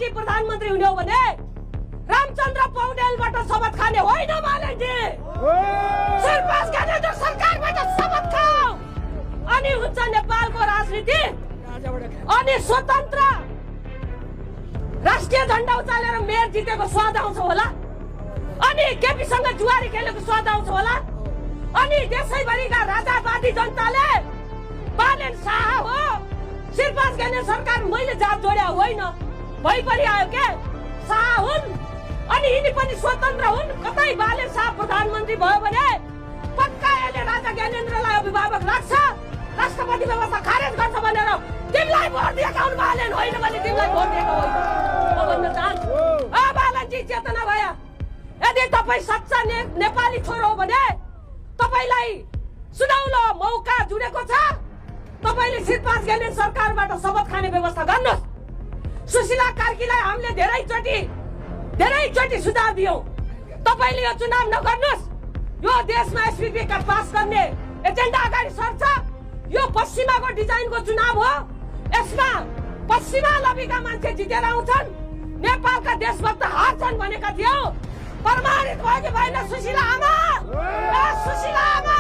बालनजी प्रधानमन्त्री हुने हो भने रामचन्द्र पौडेलबाट शपथ खाने होइन बालनजी। शिरबहादुर ज्ञानेन्द्र सरकारबाट शपथ खाऊ अनि हुन्छ नेपालको राजनीति अनि स्वतन्त्र राष्ट्रिय झण्डा उचालेर मेयर जितेको स्वाद आउँछ होला, अनि केपीसँग जुवारी खेलेको स्वाद आउँछ होला, अनि देशैभरिका राजावादी जनताले बालेन शाह हो शिरबहादुर ज्ञानेन्द्र सरकार मैले जात जोड्या होइन भइपरि आयो के शाह हुन् अनि यिनी पनि स्वतन्त्र हुन्। कतै बालेन शाह प्रधानमन्त्री भयो भने पक्का यसले राजा ज्ञानेन्द्रलाई अभिभावक राख्छ, राष्ट्रपति व्यवस्था खारेज गर्छ भनेर तिमीलाई भोट दिएका हुन् बालेन, होइन भने तिमीलाई भोट दिएको होइन म भन्न चाहन्छु। बालनजी चेतना भए यदि तपाईँ सच्चा नेपाली छोरो हो भने तपाईलाई सुनौलो मौका जुडेको छ। तपाईले शिरबहादुर ज्ञानेन्द्र सरकारबाट शपथ खाने व्यवस्था गर्नुहोस्। सुशीला कार्कीलाई हामीले धेरैचोटि सुझाव दियौं, तपाईले यो चुनाव नगर्नुहोस्। यो देशमा एसपीपी का पास गर्ने एजेन्डा अगाडि सर्छ। यो पश्चिमाको डिजाइनको चुनाव हो, यसमा पश्चिमा लबीका मान्छे जितेर आउँछन्, नेपालका देशभक्त हार्छन् भनेका थियौ। प्रमाणित भयो कि भएन सुशीला आमा? सुशीला आमा